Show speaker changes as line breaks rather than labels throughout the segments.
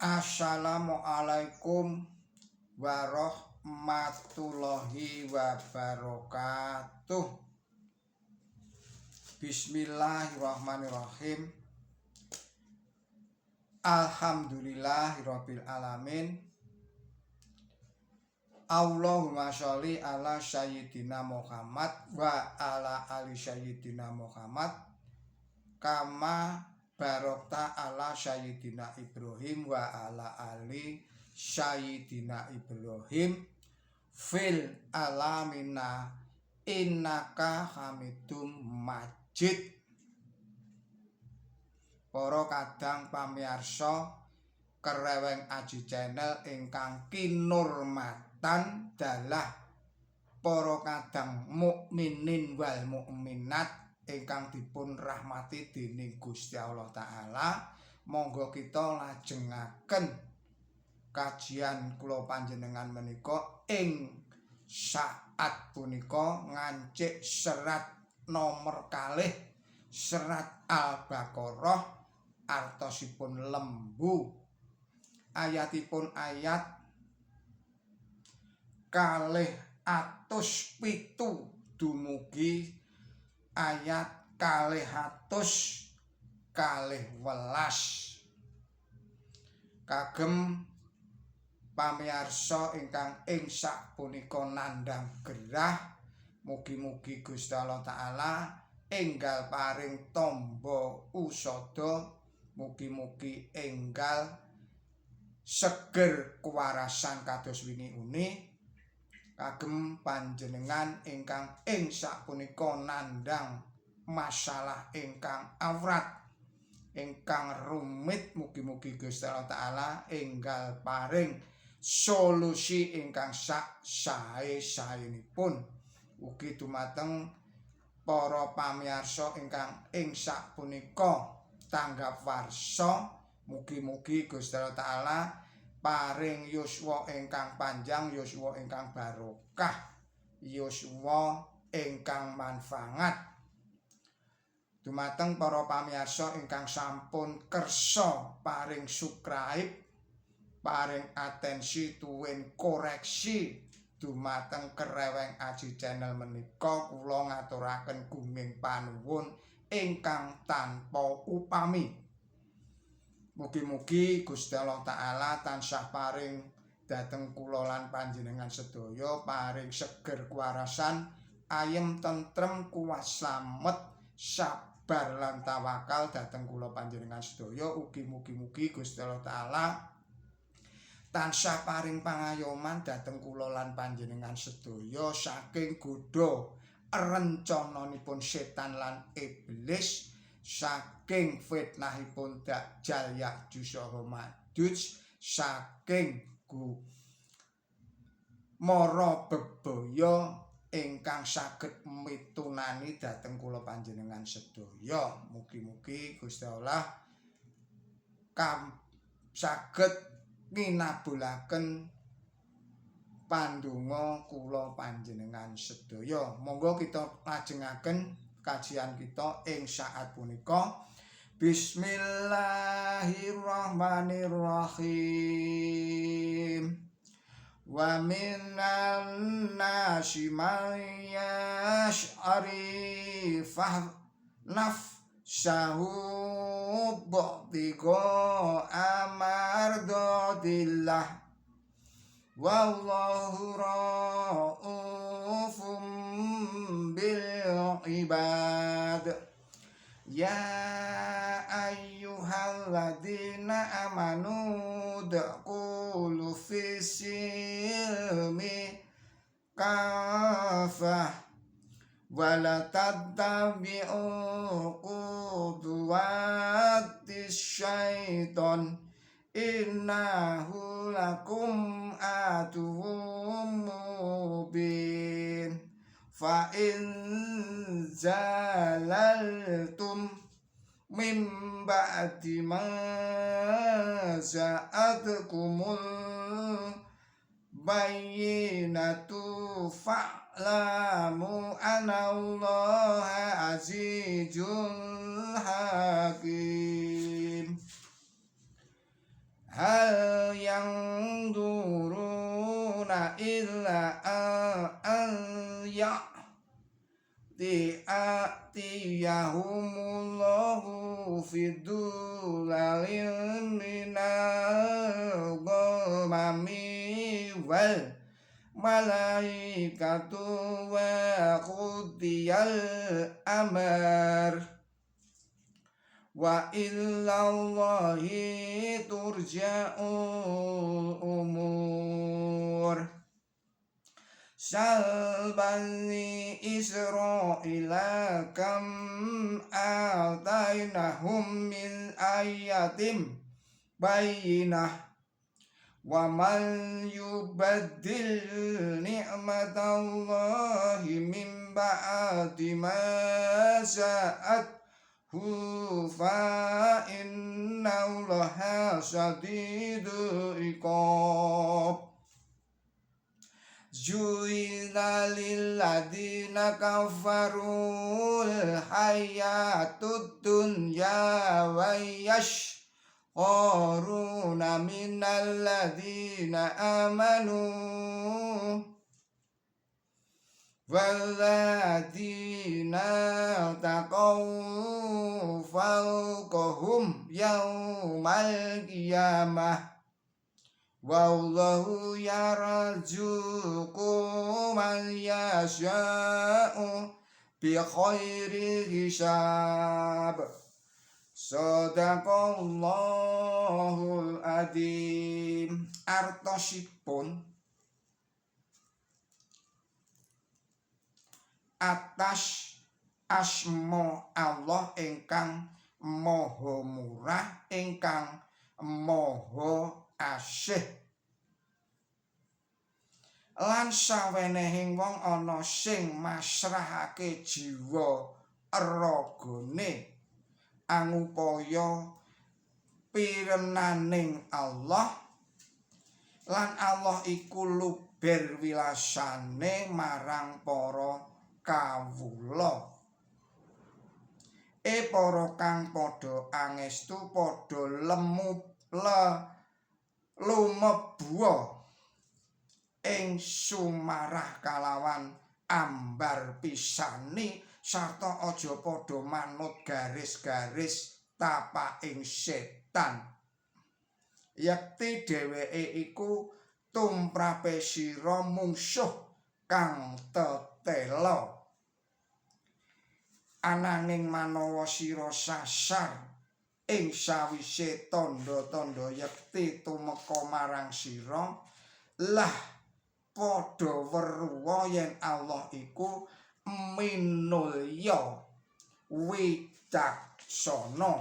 Assalamualaikum warahmatullahi wabarakatuh. Bismillahirrahmanirrahim. Alhamdulillahirabbil alamin. Allahumma sholli ala sayyidina Muhammad wa ala ali sayyidina Muhammad kama barokta ala sayyidina Ibrahim wa ala ali sayyidina Ibrahim fil alamina innaka hamidum majid. Para kadang pamirsa Kereweng Aji Channel ingkang kinurmatan, dalah para kadang mukminin wal mukminat ingkang dipun rahmati dening Gusti Allah Taala, monggo kita lajengaken kajian kula panjenengan menika ing saat punika ngancik serat nomor 2, serat Al-Baqarah, artosipun lembu, ayatipun ayat 207 dumugi ayat 212. Kagem pamirsa ingkang ing sapunika nandhang gerah, mugi-mugi Gusti Allah Taala enggal paring tamba usada, mugi-mugi enggal seger kewarasan kados wingi uni. Kagem panjenengan ingkang ing sapunika nandhang masalah ingkang awrat, ingkang rumit, mugi-mugi Gusti Allah Taala enggal paring solusi ingkang sak sae-saenipun. Ugi dumateng para pamirsa ingkang ing sapunika tanggap warsa, mugi-mugi Gusti Allah Taala paring yuswa ingkang panjang, yuswa ingkang barokah, yuswa ingkang manfaat. Dumateng para pamirsa ingkang sampun kersa paring subscribe, paring atensi tuwin koreksi dumateng Kereweng Aji Channel menika, kula ngaturaken gunging panuwun ingkang tanpa upami. Mugi-mugi Gusti Allah Taala tansah paring dhateng kula lan panjenengan sedaya paring seger kuwarasan, ayem tentrem, kuat slamet, sabar lan tawakal dhateng kula panjenengan sedaya. Ugi mugi-mugi Gusti Allah Taala tansah paring pangayoman dhateng kula lan panjenengan sedaya saking godha rencananipun setan lan iblis, saking fitnahipun Dajjal Ya'juj saha Ma'juj, saking gu mara bebaya ingkang saged mitunani dhateng kula panjenengan sedaya. Mugi-mugi Gusti Allah kam saged nginabulaken pandonga kula panjenengan sedaya. Monggo kita lajengaken kajian kita ing saat punika. Bismillahirrahmanirrahim. Wa minan nasi man yashtari nafsahu ibtigha'a mardatillah wallahu ra'ufum bil ibad. Ya ayyuhalladzina amanu udkhulu fis-silmi kafah wala tattabi'u khutuwatis syaiton innahu lakum aduwwum mubin. Fa in zalaltum min ba'di ma ja'atkumul bayyinatu fa'lamu anallaha azizul hakim. Hal yanzuruna illa an ya'tiyahumullahu fi dhulalin minal ghamami wal malaikatu wa qudiyal amr wa ilallahi turja'ul umur. Sal bani Israila kam atainahum min ayatin bayyinah wa man yubaddil ni'matallahi min ba'di ma ja'athu fa innallaha syadidul iqab. Ju'ila lilladina kafarul hayatud dunya wa yashqaruna minal ladina amanu walladina taqaw fawqahum yaumal qiyamah wallahu yarzuqu man yasha'u bi khairi hisab. Sadaqallahul adzim. Artosipun atas asma Allah ingkang maha murah ingkang maha asih. Lan sawenehing wong ana sing masrahake jiwa ragane angupaya pirenaning Allah, lan Allah iku luber wilasane marang para kawula. E para kang padha angestu padha lemu lumebuwa ing sumarah kalawan ambar pisani sarta aja padha manut garis-garis tapaking setan. Yekti dheweke iku tumrape sira mungsuh kang tetela. Ananging manawa sira sasar ing sawise tandha-tandha yekti tumeka marang sira, lah padha weruha yen Allah iku minulya wicaksana.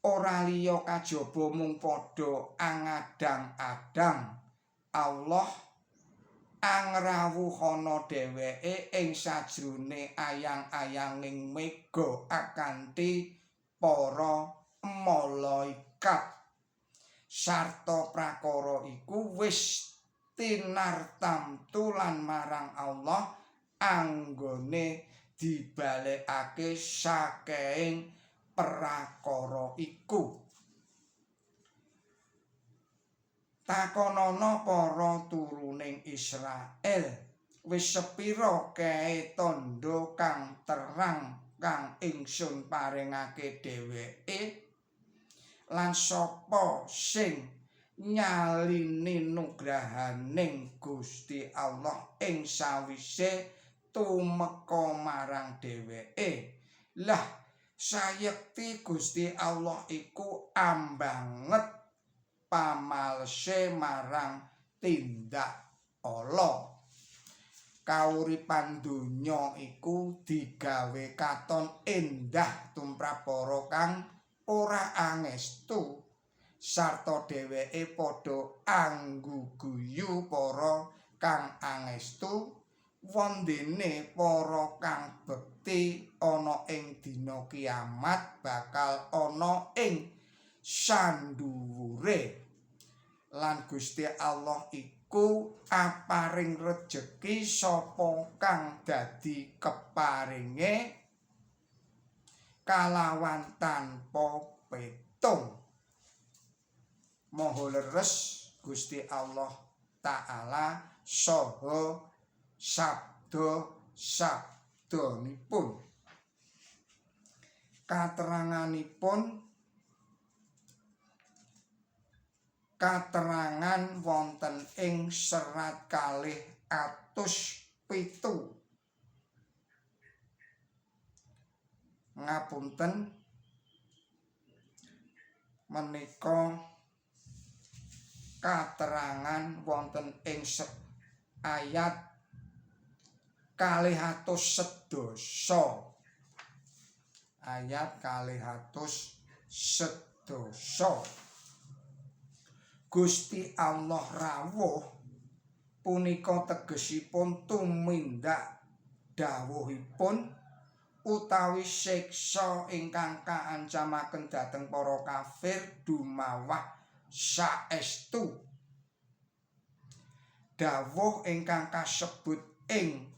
Ora liya kajaba mung padha angadang-adang Allah angrawuhana dheweke ing sajrone ayang-ayanging mega akanthi para malaikat sarta prakara iku wis tinartamtu lan marang Allah anggone dibalekake saking prakara iku. Takonono para turuning Israel, wis sepira kae tandha kang terang kang ingsun paringake dheweke, lan sapa sing nyalini nugrahaning Gusti Allah ing sawise tumeka marang dheweke. Lah sayekti Gusti Allah iku ambanget pamalese marang tindak ala. Kauripan donya iku digawe katon endah tumrap para kang ora angestu sarta dheweke padha angguguyu para kang angestu, wondene para kang bekti ana ing dina kiamat bakal ana ing sandhuwure. Lan Gusti Allah iku aparing rejeki sapa kang dadi keparinge kalawan tanpa petung. Maha leres Gusti Allah Ta'ala saha sabda sabdanipun. Kateranganipun katerangan wonten ing serat 207. Ngapunten, menika katerangan wonten ing ayat 210. Ayat 210. Gusti Allah rawuh punika tegesipun tumindak dawuhipun utawi siksa ingkang kaancamaken dhateng para kafir dumawah saestu. Dawuh ingkang kasebut ing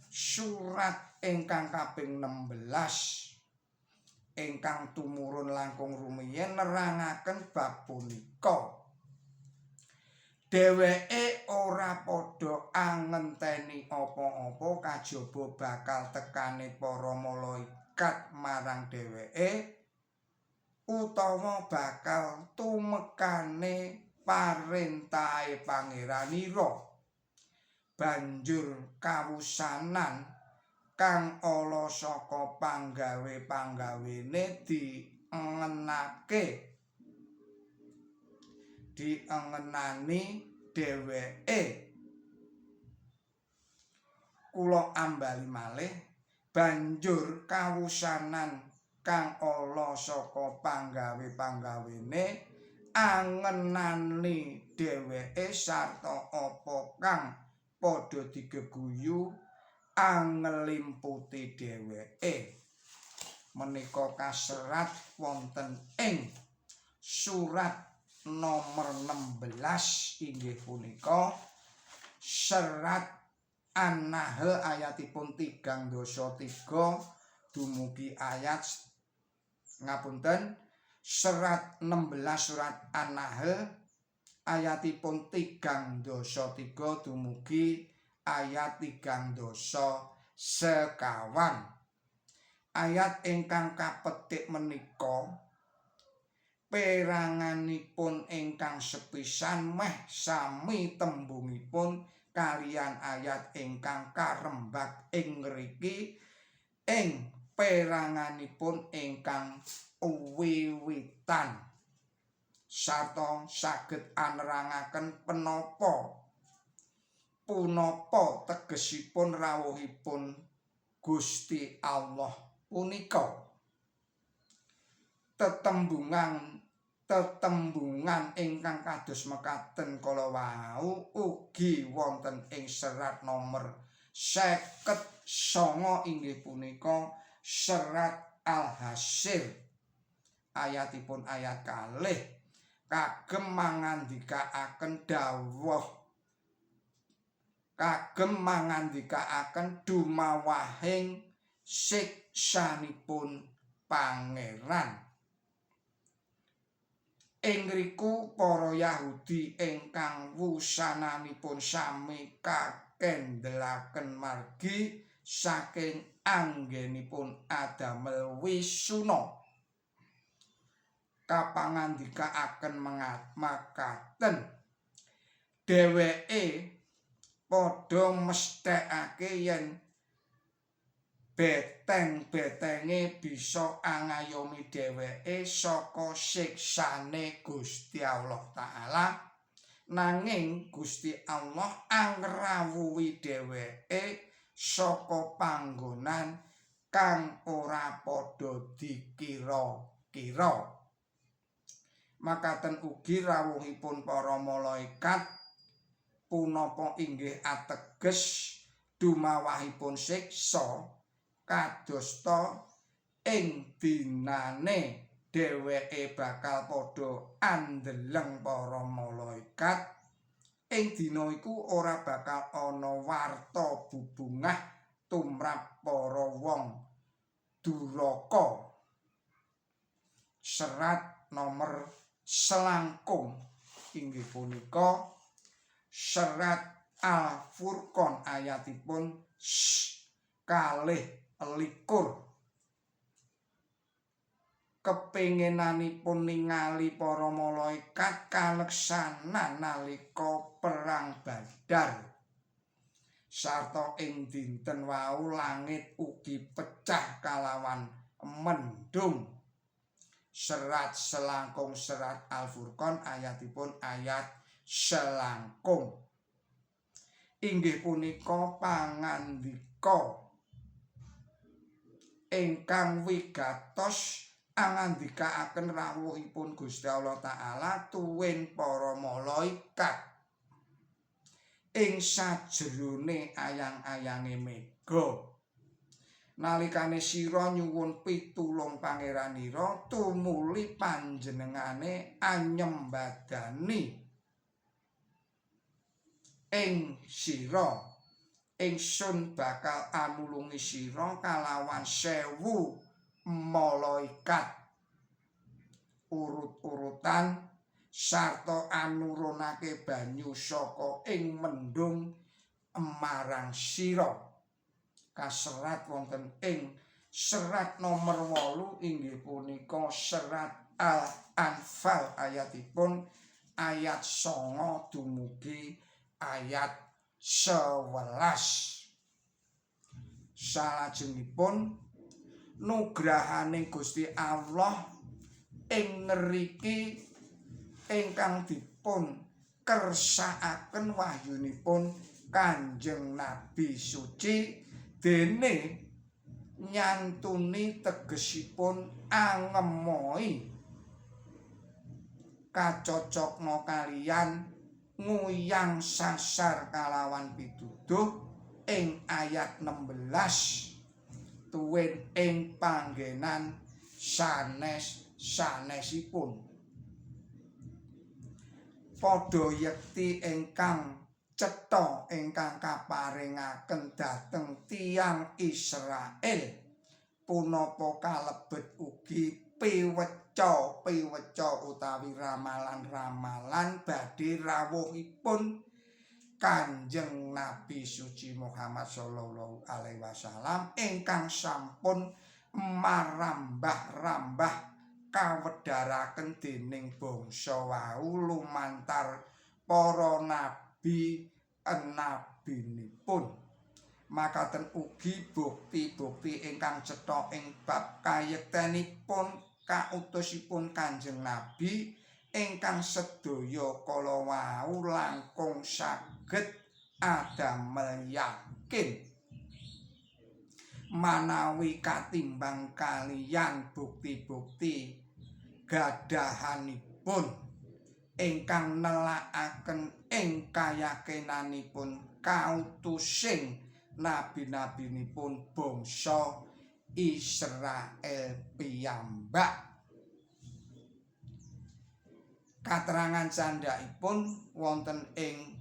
surat ingkang kaping 16 ingkang tumurun langkung rumiyin nerangaken bab punika. Dheweke ora padha angenteni apa-apa kajaba bakal tekane para malaikat marang dheweke utawa bakal tumekane parentahe pangeranira. Banjur kawusanan kang ala saka panggawe-panggawene diengenake diengenani dheweke. Kula ambali malih, banjur kawusanan kang ala saka panggawe-panggawene angenani dheweke sarta apa kang padha digeguyu angelimputi dheweke. Menika kaserat wonten ing surat nomor 16 inggih punika serat An-Nahl ayatipun 33 dumugi ayat ngapunten serat 16 surat An-Nahl ayatipun 33 dumugi ayat 34. Ayat ingkang kapetik menika peranganipun ingkang sepisan meh sami tembungipun kaliyan ayat ingkang karembak ing ngriki ing peranganipun ingkang wiwitan sarta saged anerangaken penapa punapa tegesipun rawuhipun Gusti Allah punika. Tetembungan ingkang kados mekaten kala wau ugi wonten ing serat nomor 59 inggih punika serat Al-Hasyr ayatipun ayat kalih kagem mangandikaaken dawuh kagem mangandikaaken dumawahing siksanipun Pangeran. Ing ngriku para Yahudi ingkang wusananipun sami kakendelaken margi saking anggenipun adamel wisuna kapangandikaaken makaten dheweke padha mesthekake yen beteng-betenge bisa angayomi dheweke saka siksane Gusti Allah Ta'ala, nanging Gusti Allah angrawuhi dheweke saka panggonan kang ora padha dikira-kira. Makaten ugi rawuhipun para malaikat punapa inggih ateges dumawahipun siksa kadosta ing dinane dheweke bakal padha andeleng para malaikat. Ing dina iku ora bakal ana warta bubungah tumrap para wong duraka. Serat nomor selangkung. inggih punika serat Al-Furqan ayatipun 22. Kepengenanipun ningali para malaikat kaleksanan nalika perang Badar. Sarta ing dinten wau langit ugi pecah kalawan mendung. Serat selangkung serat Al-Furqan ayatipun ayat selangkung. Inggih punika pangandika ingkang wigatos angandikaaken rawuhipun Gusti Allah Ta'ala tuwin para malaikat ing sajrone ayang-ayange mega. Nalikane sira nyuwun pitulung pangeranira, tumuli panjenengane anyembadani ing sira. Ingsun bakal anulungi sira kalawan 1000 malaikat urut-urutan sarta anurunake banyu saka ing mendung marang sira. Kaserat wonten ing serat nomor 8 inggih punika serat Al-Anfal ayatipun ayat 9 dumugi ayat 11. Salajengipun nugrahane Gusti Allah ing ngeriki ingkang dipun kersakaken wahyunipun Kanjeng Nabi suci dene nyantuni tegesipun angemoi kacocokna kaliyan nguyang sasar kalawan pituduh ing ayat 16 tuwin ing panggenan sanes sanesipun. Padha yekti ingkang cetha ingkang kaparingaken dhateng tiyang Israel punapa kalebet ugi piweca-piweca utawi ramalan-ramalan badhe rawuhipun Kanjeng Nabi suci Muhammad sallallahu alaihi wasallam ingkang sampun marambah-rambah kawedharaken dening bangsa wau lumantar para nabi enabinipun. Makaten ugi bukti-bukti ingkang cetha ing bab kayektenipun kautusipun Kanjeng Nabi ingkang sedaya kala wau langkung saged adamel yakin manawi katimbang kaliyan bukti-bukti gadahanipun ingkang nelakaken ing kayakinanipun kautusing nabi-nabinipun bangsa Israel piyambak. Katerangan candhaipun wonten ing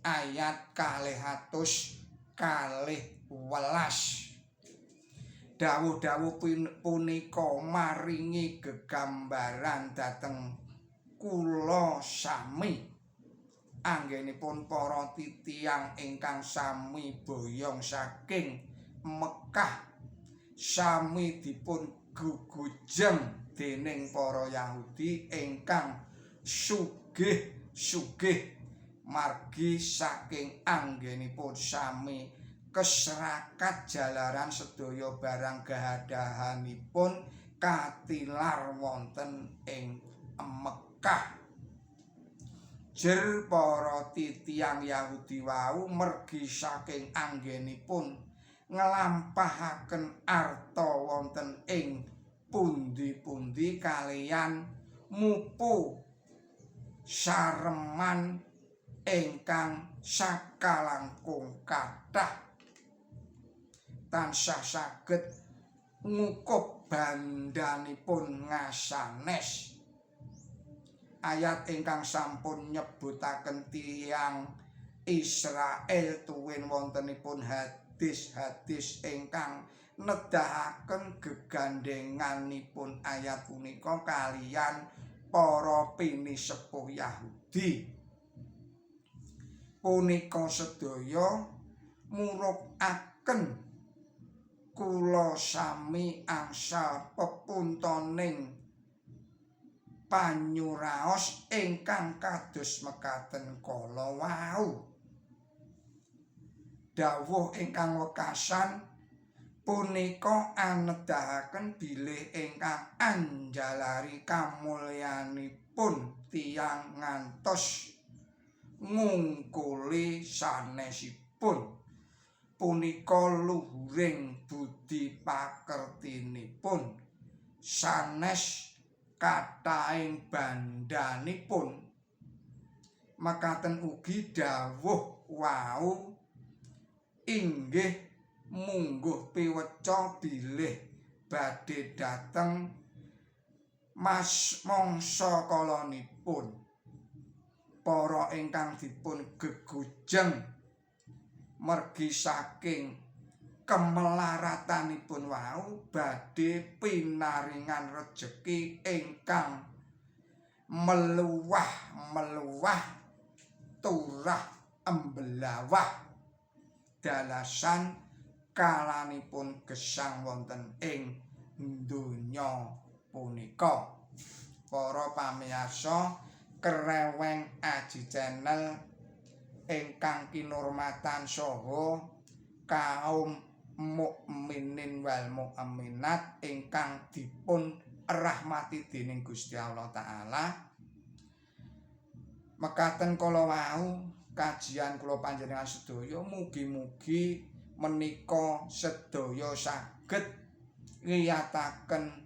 ayat 212. Dawuh-dawuh punika maringi gegambaran dhateng kula sami anggenipun para titiyang ingkang sami boyong saking Mekah sami dipun gugujeng dening para Yahudi ingkang sugih-sugih margi saking anggenipun sami keserakat jalaran sedaya barang gadahanipun katilar wonten ing Mekah. Jer para titiyang Yahudi wau mergi saking anggenipun nglampahaken arta wonten ing pundi-pundi kaliyan mupu sareman ingkang sakalangkung kathah tansah saged ngukup bandhanipun ngasanes. Ayat ingkang sampun nyebutaken tiyang Israel tuwin wontenipun hadis-hadis ingkang nedahaken gegandhenganipun ayat punika kaliyan para pinisepuh Yahudi. Punika sedaya murukaken kula sami angsal pepuntoning panyuraos ingkang kados mekaten kala wau. Dawuh ingkang wekasan punika anedahaken bilih ingkang anjalari kamulyanipun tiyang ngantos ngungkuli sanesipun punika luhuring budi pakertinipun, sanes kathahing bandhanipun. Mekaten ugi dawuh wau inggih mungguh piweca bilih badhe dhateng mas mangsa kalanipun para ingkang dipun gegujeng mergi saking kemelaratanipun wau badhe pinaringan rejeki ingkang meluwah-meluwah, turah embelawah, dalasan kalanipun gesang wonten ing donya punika. Para pamiyarsa Kreweng Aji Channel ingkang kinurmatan saha kaum mukminin wal mukminat ingkang dipun rahmati dening Gusti Allah Taala, mekaten kala wau kajian kula panjenengan sedaya, mugi-mugi menika sedaya saged ngiyataken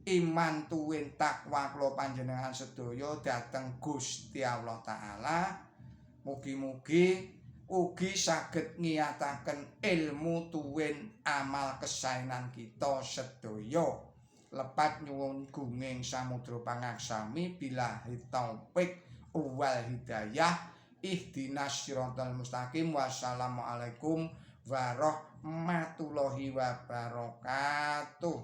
iman tuwin takwa kula panjenengan sedaya dhateng Gusti Allah Taala. Mugi-mugi ugi saged ngiyataken ilmu tuwin amal kesaenan kita sedaya. Lepat nyuwun gunging samudra pangaksami, billahi taufik wal hidayah, ihdinas siratal mustaqim, wassalamualaikum warahmatullahi wabarakatuh.